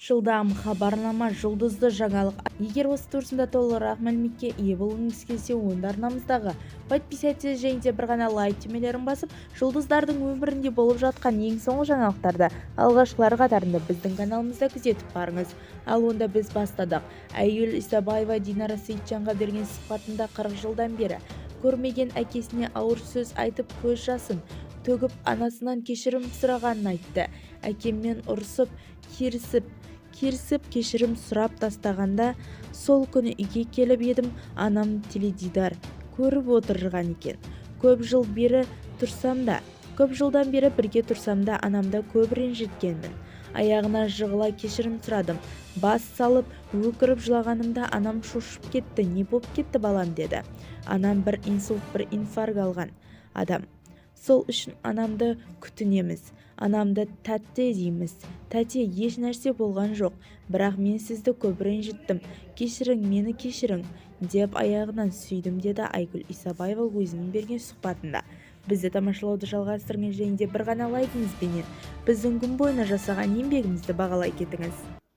Жылдам хабарлама, жұлдызды жаңалық. Егер осы турасында толығырақ мәліметке ие болғыңыз келсе, онда арнамыздағы подписаться және де бір ғана лайк түймелерін басып, жұлдыздардың өмірінде болып жатқан ең соңғы жаңалықтарды алғашқылар қатарында біздің каналымызда күзетіп барыңыз. Ал онда біз бастадық. Айгүл Исабаева Динара Сейітжанға берген сұхбатында 40 жылдан бері көрмеген әкесіне ауыр сөз айтып, көз жасын төгіп, анасынан кешірім сұрағанын айтты. Әкеммен ұрысып, керісіп керісіп кешірім сұрап тастағанда, сол күні үйге келіп едім, анам теледидар көріп отырған екен. Көп жыл бері тұрсам да, көп жылдан бері бірге тұрсам да, анамды көп ренжіткенмін. Аяғына жығыла кешірім сұрадым. Бас салып өкіріп жылағанымда анам шошып кетті. «Не болып кетті, балам?» – деді. Анам бір инсульт, бір инфаркт алған адам. Сол үшін анамды күтінеміз, анамды тәте дейміз. «Тәте, еш нәрсе болған жоқ, бірақ мен сізді көп ренжіттім, кешірің мені, кешірің», – деп аяғынан сүйдім, деді Айгүл Исабаева өзінің берген сұхбатында. Бізді тамашалауды жалғастырыңыз және де бір ғана лайкіңізбенен біздің күн бойына жасаған еңбегімізді бағалай кетіңіз.